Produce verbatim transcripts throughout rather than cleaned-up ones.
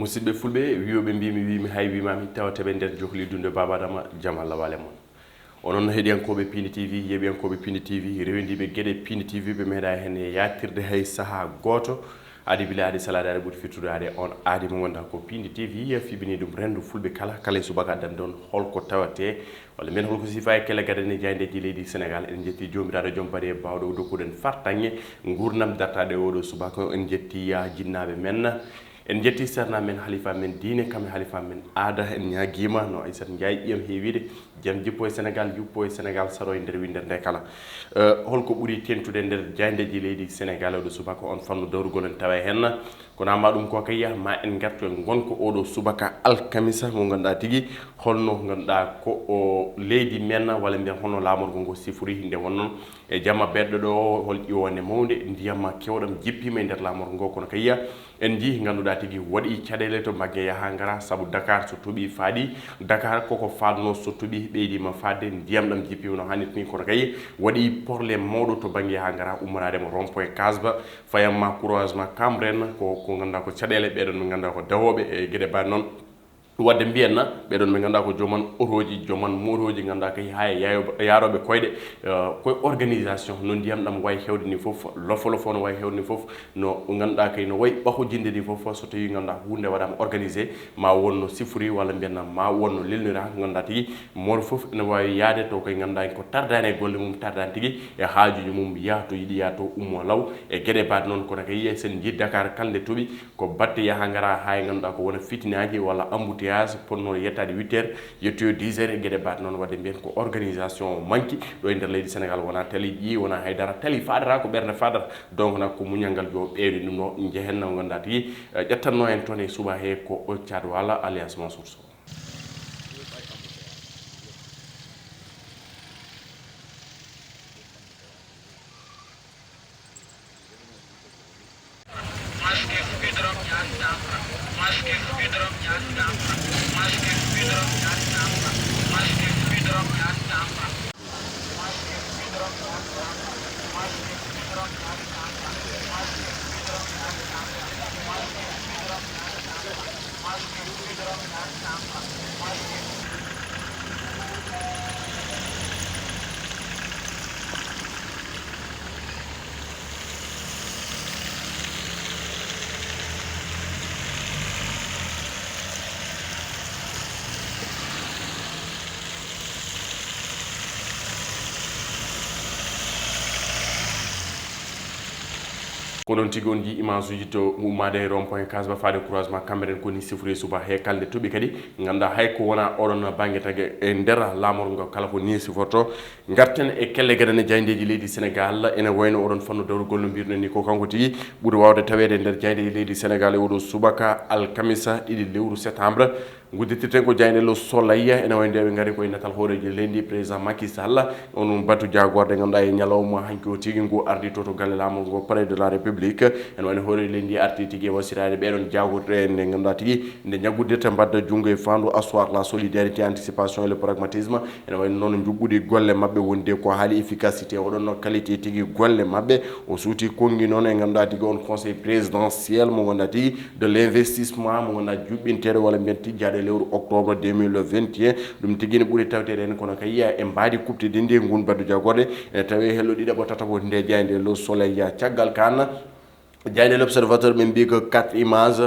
Musidɓe fulɓe, wiyoɓe mbimi, wimi, hay wimami, tawa teɓe nder johli dunde Baba Adama, jam Allah wale mon. Onon heɗiyankooɓe Pindi T V, yeɓiyankooɓe Pindi T V, rewendiiɓe geɗe Pindi T V, ɓe meeɗa heen yaatirde hay sahaa gooto. Aadi bila aadi salaade aadi ɓuri fittude aade on aadi mo ngannduɗaa ko Pindi T V, fibini ɗum renndo fulɓe kala, kala e subaka addan ɗon holko tawate, walla mbiyen holko sifa e kelle gadane jaayndeeji leydi Senegal. En njetti Joomiraaɗo joom baɗe e baawɗo o dokkuɗen fartaŋŋe nguurndam dartaade oɗo subaka. En njetti, ah, jinnaaɓe men. En njetti serna men, halifa men diine, kam e halifa men aada. En ñaagiima no Aissata Ndiaye ƴiyam heewiide, jam jippo e Senegal, juppo e Senegal, saro e nder winndere nde kala. Eh, holko ɓuri tentude nder jaayndeeji leydi Senegal oɗo subaka, on fannu dawrugol en tawa heen? Kono amma ɗum ko kay, ma en ngartu e ngonka oɗo subaka alkamisa mo ngannduɗaa tigi holno ngannduɗaa ko o leydi men, walla mbiyen holno laamorgo ngo sifori nde wonnon e jamma beɗɗo ɗo, hol ƴiwonde mawnde, ndiyam keewɗam jippiima e nder laamorgo ngo, kono kay en njii ngannduɗaa tigi waɗi caɗeele to bannge yaha ngara, sabu Dakar so toɓi faaɗi, Dakar koko faadno so toɓi ɓeydiima faadde, ndiyam ɗam jippiima no hannirta ni, kono kay waɗi problème mawɗo to bannge yaha ngara ummanaade mo rond-point Kasba, fayam ma croisement Cambérène, ko, ko ngannduɗaa ko caɗeele ɓeɗon ɓe ngannduɗaa ko dawooɓe e geɗe baaɗe noon. Wadde mbiyen na, ɓeɗon ɓe ngannduɗaa ko joman otoji, joman motoji, ngannduɗaa kay hay yaayo-, yaarooɓe koyɗe, eh, koye organisation, no ndiyam ɗam wayi hewde ni fof, lofo lofo no wayi hewde ni fof, no ngannduɗaa kay no wayi ɓahojinde ni fof, so tawi ngannduɗaa huunde waɗaama organisé, ma won no sifori walla mbiyen na ma won no lelnira, ngannduɗaa tigi mooɗo fof ene waawi yahde to koye ngannduɗaa ko tardaani e golle mum, tardaani tigi e haajuuji mum, yaha to yiɗi yaha to ummo law e geɗe baaɗe noon. Kono kay sen njii Dakar kala nde toɓi, ko batte yaha ngara, haa e ngannduɗaa ko wona fitinaaji walla embouteillage, potnoo yettaade huit heures, yettoyo dix heures e geɗe baaɗe noon. Wadde mbiyen ko organisation manki ɗo e nder leydi Senegal, wona tali ƴii, wona haydara, tali faadata ko ɓernde faadata. Donc nak ko muñal ngal yo ɓeyde ɗum ɗo, njehen na ngannduɗaa tigi, eh, ƴettanno en toon e suba he ko Thiat Wala alias Mansour Sow. Ko noon tigi on njii image uji to ummaade e rond point Kasba faade croisement Cambérène, ko ni sifori suba he kala nde toɓi kadi. Ngannduɗaa hay ko wona oɗon bannge tagi e nder laamorgo ngo kala ko ni siforto. Ngarten e kelle gadane jaayndeeji leydi Senegal, ene wayno oɗon fannu dawrugol no mbirɗen ni ko kanko tigi ɓuri waawde taweede e nder jaayndeeji leydi Senegal e oɗo subaka alkamisa ɗiɗi lewru septembre. Nguddittirten ko jaaynde Le Soleil, ene wayno nde ɓe ngari koye natal hooreejo leydi président Macky Sall. On batu jaagorde ngannduɗaa e ñalawma hanki o tigi ngu ardi to, to galle laamorgo ngo Palais de la République. Ene wayno hooreejo leydi arti tigi e wasiraade ɓeɗon jaagorɗe nde ngannduɗaa tigi nde ñaggudirta mbadda junngo e faandu asseoir la solidarité, anticipation et le pragmatisme. Ene wayno noon njuɓɓudi golle maɓɓe wonde ko haali efficacité, oɗon no qualité tigi golle maɓɓe. O suuti konngi noon e ngannduɗaa tigi on conseil présidentiel mo ngannduɗaa tigi de l'investissement mo ngannduɗaa juɓɓinteeɗo walla mbiyen tijjaaɗo e lewru octobre deux mille vingt et un. Ɗum tigi ne ɓuri tawteede heen kono kay e mbaadi kuɓtidinndi ngun batu jaagorde ene tawi hello ɗiɗaɓo tataɓo nde jaaynde Le Soleil. Caggal kaan, jaaynde L'Observateur ɓe mbii ko quatre images,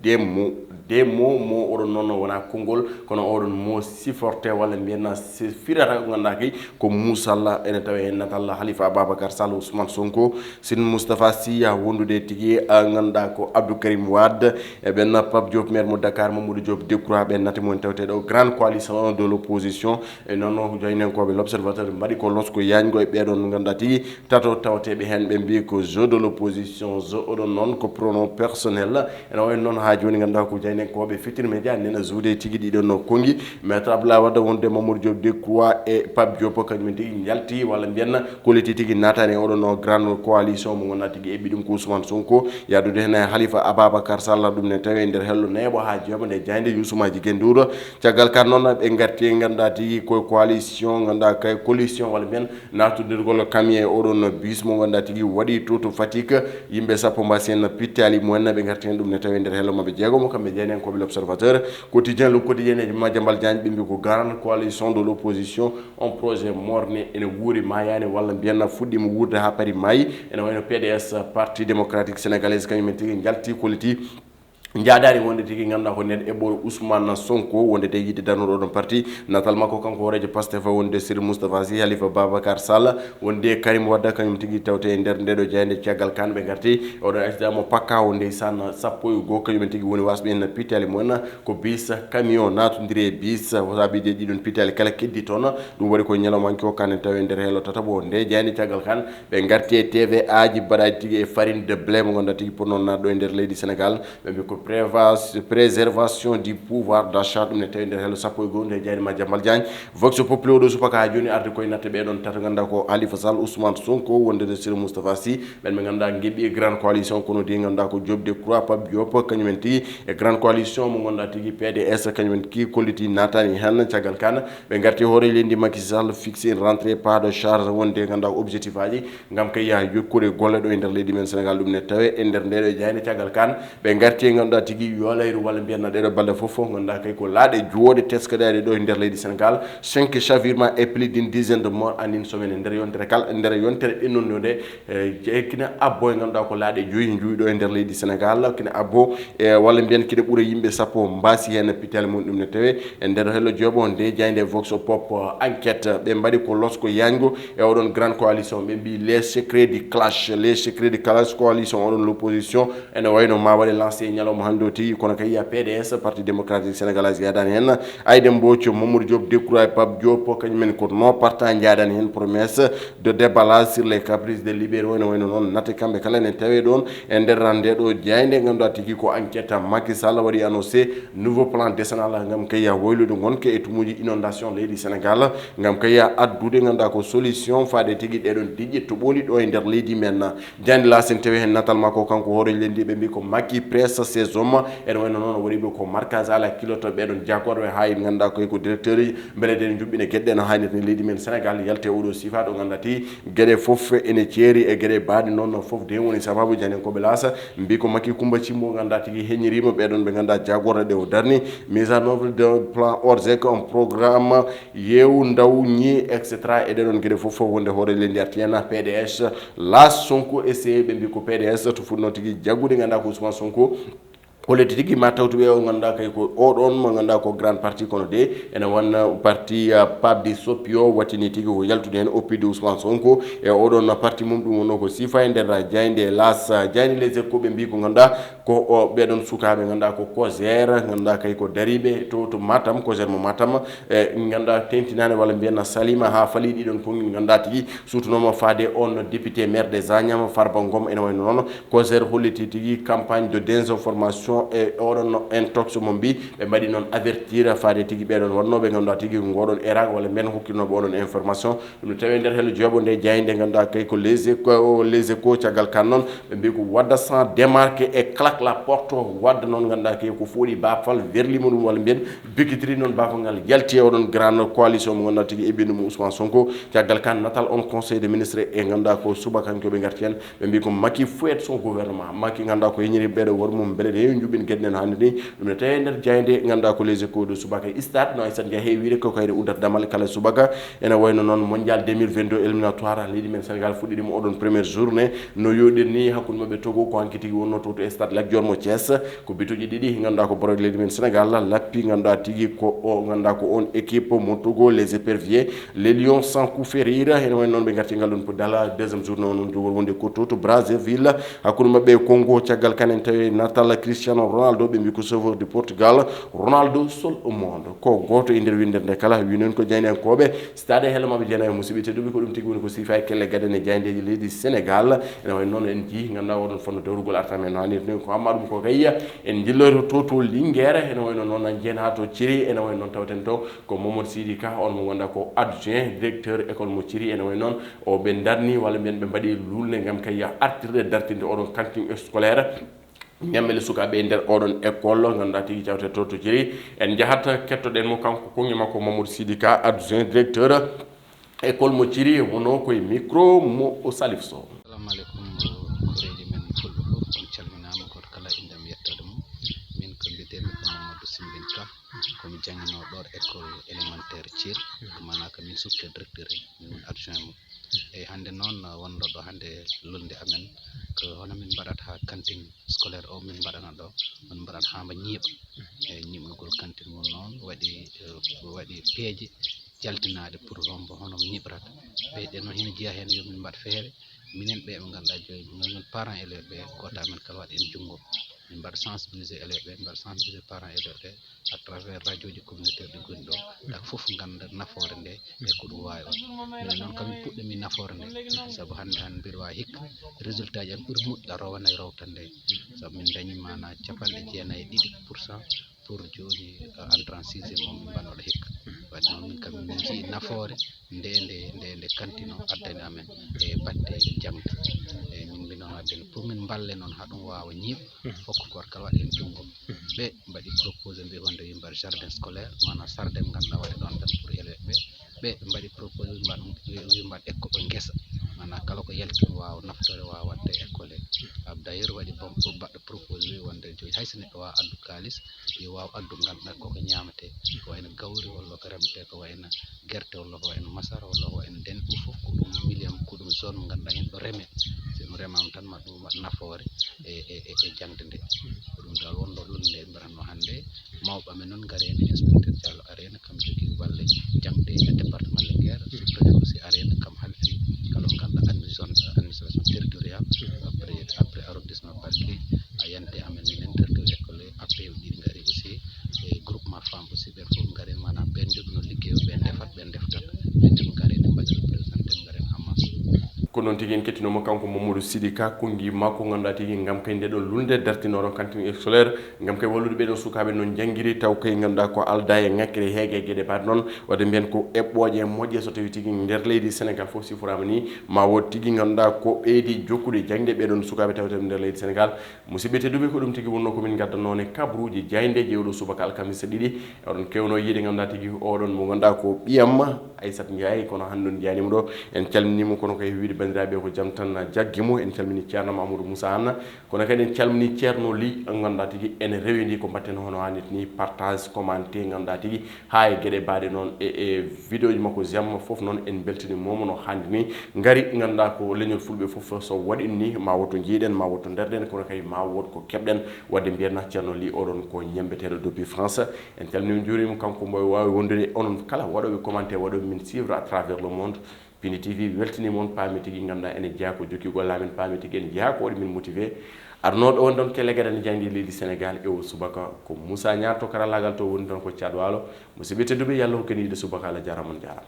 des mots, des mots, mo oɗon noon wona konngol, kono oɗon mo sifirte walla mbiyen na si-, firata ko ngannduɗaa kay ko muusal. Ene tawi heen natal Khalifa Ababacar Sall, Ousmane Sonko, Sine Moustapha Sy, wondude tigi, a, ngannduɗaa ko Abdou Karim Wade, e ɓen Pape Diop, maire mo Dakar, Mamadou Diop Decroix, ɓen nati mo en tawte ɗo, grande coalition de l'opposition. E noon, jaayndenkooɓe L'Observateur mbaɗi ko losko yaajngo e ɓeɗon ngannduɗaa tigi tato tawteeɓe heen, ɓe mbii ko jeu de l'opposition, jeu oɗon noon ko pronom personnel. Ene wayi noon haa jooni ngannduɗaa ko jaayndenkooɓe Futurs Médias nena joude tigi ɗiɗon no konngi. Maître Abdoulaye Wade wonde Mamadou Diop Decroix e Pape Diop kañum en tigi njalti walla mbiyen koliti tigi naatani e oɗon no grande coalition mo ngannduɗaa tigi eɓɓi ɗum ko Ousmane Sonko, yahdude heen e Khalifa Ababacar Sall, ɗum ne tawi e nder hello neeɓo haa jeeɓa nde jaaynde Youssouma Jigéen Ndour. Caggal kan noon ɓe ngarti ngannduɗaa tigi ko coalition, ngannduɗaa kay collision walla mbiyen naattodirgol camion e oɗon bus mo ngannduɗaa tigi waɗi to to Fatick. Yimɓe sappo mbasi heen pittaali mumen, ɓe ngarti heen ɗum ne tawi e nder hello maɓɓe jeegomo kamɓe jeegomo. Enen ko L'Observateur, Quotidien, Le Quotidien e Madiambal Diagne, ɓe mbi ko Grande Coalition de l'Opposition, on projet morne, ene wuuri, mayaani, walla mbiyen fuɗɗiima wuurde haa paari maayi. Ene wayno P D S, Parti Démocratique Sénégalais, kañum en tigi njalti, kolliti, njaadaani wonde tigi ngannduɗaa ko nder eɓɓoore Ousmane Sonko, wonde de yiɗde darnude oɗon parti. Natal makko kanko hooreejo Pastef, wonde Serigne Moustapha Sy, Khalifa Babacar Sall, wonde Karim Wade, kañum tigi tawte e nder ndeɗo jaaynde. Caggal kan ɓe ngarti, oɗon accident mo pakka, wonde san sappo e goo, kañum en tigi woni wasɓe en pittaali mumen, ko bis camion naatondiri e bis, saabiiji ɗiɗon pittaali kala keddi toon. Ɗum waɗi ko ñalawma hanki o kan en tawi e nder heelo tataɓo nde jaaynde. Caggal kan ɓe ngarti e T V A ji baɗaaji tigi e farine de blé mo ngannduɗaa tigi potnoo naatde ɗo e nder leydi Sénégal. Ɓe mbi ko préva-, préservation du pouvoir d'achat, ɗum ne tawi nder heelo sappo e goo nde jaaynde Madiambal Diagne. Vox Populi oɗo subaka haa jooni ardi koye natte ɓeɗon tato, ngannduɗaa ko Khalifa Sall, Ousmane Sonko, wonde de Serigne Moustapha Sy, ɓen ɓe ngannduɗaa ngeɓi e Grande Coalition, kono de ngannduɗaa ko Joop Decroix, Pape Diop, kañum en tigi e Grande Coalition mo ngannduɗaa tigi P D S, kañum en tigi kolliti naataani heen. Caggal kan ɓe ngarti hoore leydi Macky Sall fixé une rentrée pas de charge, wonde ngannduɗaa ko objectif aji ngam kay yaa yokkude golle ɗo e nder leydi men Sénégal, ɗum ne tawe e nder ndeɗo jaaynde. Caggal kan ɓe ngarti e ngannduɗaa tigi yoolayru walla mbiyen na ɗeɗo balɗe fof fof ngannduɗaa kay ko laaɗe juwooɗe teskadaade ɗo e nder leydi Sénégal. Cinq chavirement et plus d'une dizaine de morts en une semaine. E nder yontere kala, e nder yontere ɓennunde nde, e, je-, kina abbo e ngannduɗaa ko laaɗe joyi njuwi ɗo e nder leydi Sénégal, kina abbo, e, walla mbiyen kina ɓura yimɓe sappo mbaasi heen pittaali mum, ɗum ne tawe e nder heelo joɓo nde jaaynde Vox Pop, eh, Enquête. Ɓe mbaɗi ko losko yaajngo e oɗon Grande Coalition, ɓe mbi les secrets du clash, les secrets du clash coalition, oɗon l'opposition, ene wayno ma waɗe lancé e ñalawma hannde o tigi, kono kay ya P D S, Parti Démocratique Sénégalais, yaadaani heen. Aïda Mbodj, Mamadou Diop Decroix, Pape Diop, kañum en ko non partant, njaadaani heen. Promesse de déballage sur les caprices de libéraux, ene wayno noon natte kamɓe kala ene tawe ɗoon e nder ndeɗo jaaynde, ngannduɗaa tigi ko Enquête. Macky Sall waɗi annoncé nouveau plan décennal ngam kay ya woylude ngonka e tumuuji inondation leydi Sénégal, ngam kay ya addude ngannduɗaa ko solution faade tigi ɗeɗon diƴƴe toɓooli ɗo e nder leydi men. Jaaynde Laas en tawi heen natal makko kanko hooreejo leydi, ɓe mbi ko Macky presse ses hommes, ene wayno noon o waɗi ɓe ko marquage à la culotte ɓeɗon jaagorɓe haa en ngannduɗaa koye ko directeur uji, mbele eɗen njuɓɓina geɗe no haanirta ni leydi men Sénégal, yalte oɗo siifa ɗo ngannduɗaa tigi geɗe fof ene ceeri e geɗe baaɗe noon fof de woni sababu. Jaayndiyankooɓe Laas mbi ko Macky Coumba Cimbo ngannduɗaa tigi heñiriima ɓeɗon ɓe ngannduɗaa jaagorɗe ɗe o darni, mise en œuvre de plan Orsec, un programme yeewu ndaw ñi, et cetera. E ɗeɗon geɗe fof fof wonde hoore leydi arti heen P D S, Laas, Sonko essayé, ɓe mbi ko P D S to fuɗnoo tigi jaggude ngannduɗaa ko Ousmane Sonko. Kolliti tigi ma tawtu ɓe o ngannduɗaa kay ko oɗon mo ngannduɗaa ko grand parti, kono de ene wonno parti, ah, Pape Diop Soppio wattini tigi ko yaltude heen oppidde Ousmane Sonko e oɗon parti mum. Ɗum wonno ko siifa e nder jaaynde Laas. Jaaynde Les Échos ɓe mbi ko ngannduɗaa ko o, ɓeɗon sukaaɓe ngannduɗaa ko COJER, ngannduɗaa kay ko dariiɓe to, to Matam, COJER mo Matam, e ngannduɗaa teŋtinaani walla mbiyen salima haa fali ɗiɗon konngol, ngannduɗaa tigi suutunooma faade on député maire des Agnam, Farba Ngom, ene wayno noon COJER holliti tigi campagne de désinformation e oɗon intox mo mbi ɓe mbaɗi noon avertir faade tigi ɓeɗon wonnooɓe ngannduɗaa tigi ngoɗon erreur walla mbiyen hokkirnooɓe oɗon information. Ɗum ne tawi nder heelo joɓo nde jaaynde ngannduɗaa kay ko Les Échos, Les Échos. Caggal kan noon ɓe mbi ko Wade sans démarque et claque la porte. Wade noon ngannduɗaa kay ko fooɗi baafal, werlimo ɗum walla mbiyen bikitiri noon baafal ngal yalti e oɗon grande coalition mo ngannduɗaa tigi e ɓiɗɗo mum Ousmane Sonko. Caggal kan natal on conseil de ministre e ngannduɗaa ko subaka hanki o ɓe ngarti heen. Ɓe mbi ko Macky fouette son gouvernement. Macky ngannduɗaa ko yeñiri ɓeɗo wor mum mbele de njuɓɓin geɗe no haanirta ni. Ɗum ne tawi e nder jaaynde ngannduɗaa ko Les Échos de subaka. Stade no Aissata Ndiaye heewi wiide ko kayre uddata damal kala subaka. Ene wayno noon Mondial deux mille vingt-deux éliminatoire leydi men Sénégal fuɗɗiɗima oɗon première journée. No yooɗir ni hakkunde maɓɓe Togo ko hanki tigi wonno to, to stade Lat Dior mo Thiès. Ko bituji ɗiɗi ngannduɗaa ko boroje leydi men Sénégal lappi, ngannduɗaa tigi ko o, ngannduɗaa ko on équipe mo Togo, les éperviers, les lions sans coup férir. Ene wayno noon ɓe ngarti ngal ɗon pour dala deuxième journée o noon jogor wonde ko to, to Brazzaville. Hakkunde maɓɓe e Congo, caggal kan en tawi natal Cristiano Ronaldo, ɓe mbi ko sauveur du Portugal, Ronaldo seul au monde. Ko gooto e nder winndere nde kala, winoon ko jaayndiyankooɓe. Stade e heelo maɓɓe jeenayo, musidɓe tedduɓe, ko ɗum tigi woni ko siifa e kelle gadane jaayndeeji leydi Sénégal. Ene wayno noon en njii, ngannduɗaa oɗon fonno dawrugol arta men no haanirta ni, ko Amadou ko kay en njilloyto to, to Linguère, ene wayno noon en njeen haa to Ciri, ene wayno noon tawten to ko Mamadou Sidi Ka, on mo ngannduɗaa ko adjoint directeur école mo Ciri, ene wayno noon o ɓe darni walla mbiyen ɓe mbaɗi luulnde ngam kay artirde dartinde oɗon cantine scolaire. Ñammele sukaaɓe e nder oɗon école, ngannduɗaa tigi cawte to, to Ciri. En njahat kettoɗen mo kanko kongi makko Mamadou Sidi Ka, adjoint directeur école mo Ciri, wonno koye micro mo o Salif Sow. Assalamu aleykum, koreeji men fulɓe fof, on calminaama, gooto kala innde mum, yettoode mum. Min ko mbiyetee-mi Simbin Ka, komi jannginooɗo ɗo école élémentaire Thiel, maanaam ko min sukke directeur, min woni adjoint mum. Eyi, hannde noon, wonɗo ɗo hannde lolnde amen, ko hono min mbaɗata haa cantine scolaire o, min mbaɗana ɗo, min mbaɗata haa mba ñiiɓa. Eyi, ñiiɓnugol cantine mum noon waɗi, eh, waɗi peeje jaltinaaɗe pour hombo hono ñiiɓrata. Peeje ɗe noon hino jeyaa heen yo min mbaɗ feere, minen ɓe ɓe ngannduɗaa jooni, minen parents élèves ɓe, gooto amen kala waɗa heen junngo. Min mbaɗa sensibiliser élèves ɓe, min mbaɗa sensibiliser parents élèves ɓe à travers radio ji communautaire ɗi ngoni ɗo. Dak fof ngannda nafoore nde e ko ɗum waawi on. Minen noon kam min puɗɗomi nafoore nde, sabu hannde hannde mbiɗa waawi hikka résultat ji am ɓuri moƴƴa rowana e rowtan nde. Sabu min dañi maanaa capanɗe jeenayi e ɗiɗi pour cent pour jooni, eh, entrant sixième o min mbaɗnoɗo hikka. Waɗi noon min kam min njii nafoore nde, nde, nde, nde cantine o addani amen e batte jaŋde. E min mbino adden pour min mballe noon haa ɗum waawa ñiiɓ, fof ko gooto kala waɗa heen junngo. Ɓe mbaɗi proposé mbi wonde wi mbaɗ jardin scolaire, maanaam sarde mo ngannduɗaa waɗa ɗoon tan pour élève ɓe. Ɓe mbaɗi proposé wi mbaɗ, wi mbaɗ école ngesa, maanaam kala ko yalti ɗum waawa naftore, waawa waɗde école he. Ab d'ailleurs waɗi bon pour baɗɗo proposé wi wonde joyi hay so neɗɗo waawa addu kaalis, yo waaw addu ngannduɗaa koko ñaametee, ko wayno gawri walla ko remetee, ko wayno gerte walla ko wayno masara walla ko wayno nden ɗum fof ko ɗum miliam, ko ɗum zone mo ngannduɗaa heen ɗo remee. So ɗum remaama tan ma ɗum waɗ nafoore e, e, e, e jaŋde nde. Ko ɗum dal wonɗo lolnde nde mbaɗatno hannde. Mawɓe amen noon ngari heen, inspecteur Diallo ari heen, kam jogii balle jaŋde e département Linguère, sous-préfet aussi ari heen, kam halfi kala ko ngannduɗaa admi-, zone, administration territoriale, après, après arrondissement Barki, a yante amen minen directeur école, A P O ɗiɗi ngari aussi, e groupement femme aussi, ɓen fof ngari, maanaam ɓen jogino liggey o, ɓen ndefat, ɓen ndeftat, ɓen ne ngari ne mbaɗa représenté, ngari en Hamas. Ko noon tigi en kettinooma kanko Mamadou Sidi Ka, konngi makko ngannduɗaa tigi ngam kay nde ɗo lulnde dartinooɗo cantine scolaire, ngam kay wallude ɓee ɗoo sukaaɓe noon njanngiri taw kay ngannduɗaa ko aldaa e ŋakkere heege e geɗe baɗe noon. Waɗde mbiyen ko eɓɓooje moƴƴe so tawii tigi nder leydi Sénégal fof siforaama ni, ma wood tigi ngannduɗaa ko ɓeydi jokkude jaŋde ɓee ɗoon sukaaɓe tawetee nder leydi Sénégal. Musidɓe tedduɓe, ko ɗum tigi wonnoo ko min ngaddanoo ne kabruuji jaayndeeji e oɗo subaka alkamisa ɗiɗi. Oɗon keewno yiide ngannduɗaa tigi oɗon mo ngannduɗaa ko ɓiyam Aissata Ndiaye, kono hannde on njiyaani mo ɗo. En calminii mo, kono kay wiide banndiraaɓe ko jam tan jaggi mo. En calminii Ceerno Mamadou Moussa Anne, kono kadi en calminii Ceerno Ly, ngannduɗaa tigi ene rewindii ko mbaɗten hono haanirta ni, partage, commenté, ngannduɗaa tigi haa e geɗe baɗe noon e, e vidéo ji makko, j'aime fof noon en mbeltanii mo no haanirta ni. Ngari ngannduɗaa ko leñol fulɓe fof so waɗi ni, ma woto njiiɗen, ma woto nderɗen, kono kadi ma wood ko keɓɗen. Waɗde mbiyen na Ceerno Ly oɗon ko ñembeteeɗo depuis France. En calminii mo, njuuriima kanko mbo waawi wondude onon kala waɗooɓe commentaire, waɗooɓe min suivre à travers le monde. Pini T V weltanii mon, paami tigi ngannduɗaa ene jeyaa ko jokkugol amen, paami tigi ene jeyaa ko waɗi min motivé. Arnooɗo wonde on kelle gadani jannde leydi Sénégal e o subaka ko Moussa Niang to karallaagal to woni tan ko Caad Waalo. Musidɓe tedduɓe, yo Allah hokku en yiide subaka, Allah jaaraama, on jaaraama.